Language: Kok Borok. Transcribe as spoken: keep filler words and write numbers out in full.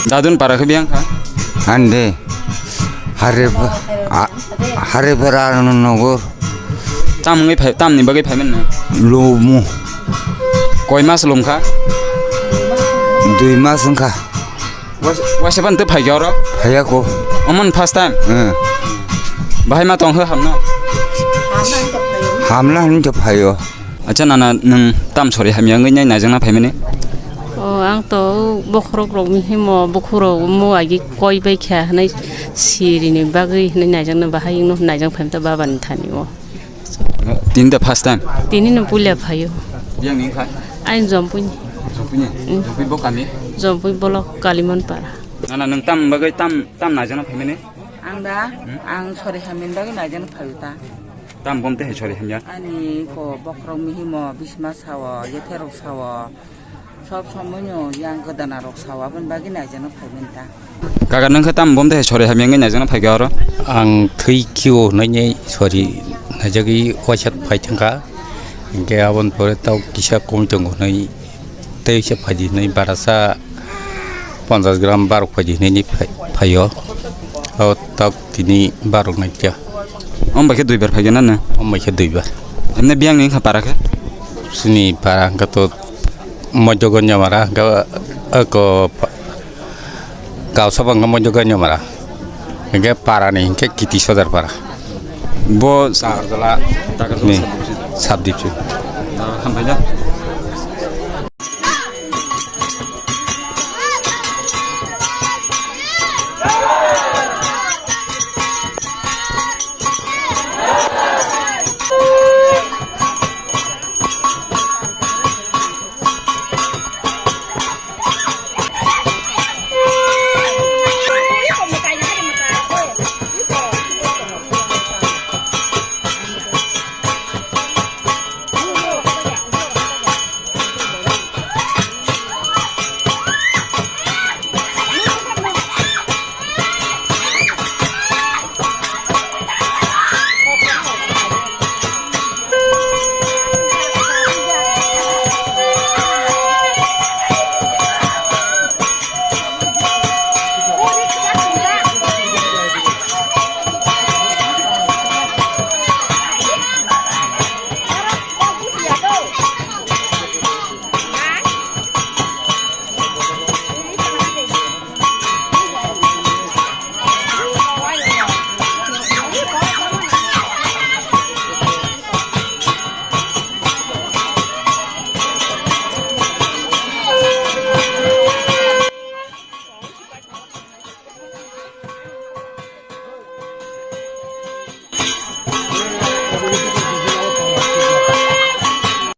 Dadun para khe biyang kha? Ande. Hare, a-, hare para no nogo. Tam wngwi phai, tam ni bagwi phai man na? Lumu. Koi mas lum kha? Dui mas wng kha. Waisa, waisa ban te phai kha oro? Phai ya ko. Oman first time? Hmm. Bahai ma tong kha hamno? Hamla hin to phai yo. Acha nana, nwng tam sori hamya wngwi nai naijakna phaimani? O, ang to bokhorok rok himo, bokhorok mo agi koi bai kha hwnwi sirini bagwi hwnwi naijakna bahai wngno naijak phaimta babani thani o. Tini da first time? Tini no puila phaio. Yang ni kha? Ain Jompui ni. Jompui ni? Mm. Jompui bo kami? Jompui bolok Kalimon para. Nana, nwng tam bagwi tam, tam naijakna phaimani? Ang da, hmm? Ang sori hamya bagwi naijakna phaio ta. Tam bom te hai sori hamya? Ani ko bokhorok mihimo bisma sao, yetherok sao, sob somoino yang gdana rok sao, aboni bagwi naijakna phaiben ta. Kaka, nwng khe tam bom te hai sori hamya wngwi naijakna phaikha oro? Ang thwi kio hwnwi sori naijagwi waisa phai thangkha. Hinkhe aboni pore tau kisa kom tongo hwnwi tei se phaidi hwnwi barasa ponchas gram barok phaidi hwnwi ni phai-, phaio. O tak tini barok nai kya. Om bai khe dui bar phai gana na? Om bai khe dui bar. Emne biyang ni kha para khe? Sini para hwnkhe to Mojogon Nyamara hwnkhe ako pa-, Kausa bangkha Mojogon Nyamara. Hwnkhe para ni hwnkhe Kiti Sodar para. Bo Takarjala, Takarjala ni sub division. Sub division. Ah, hambai da.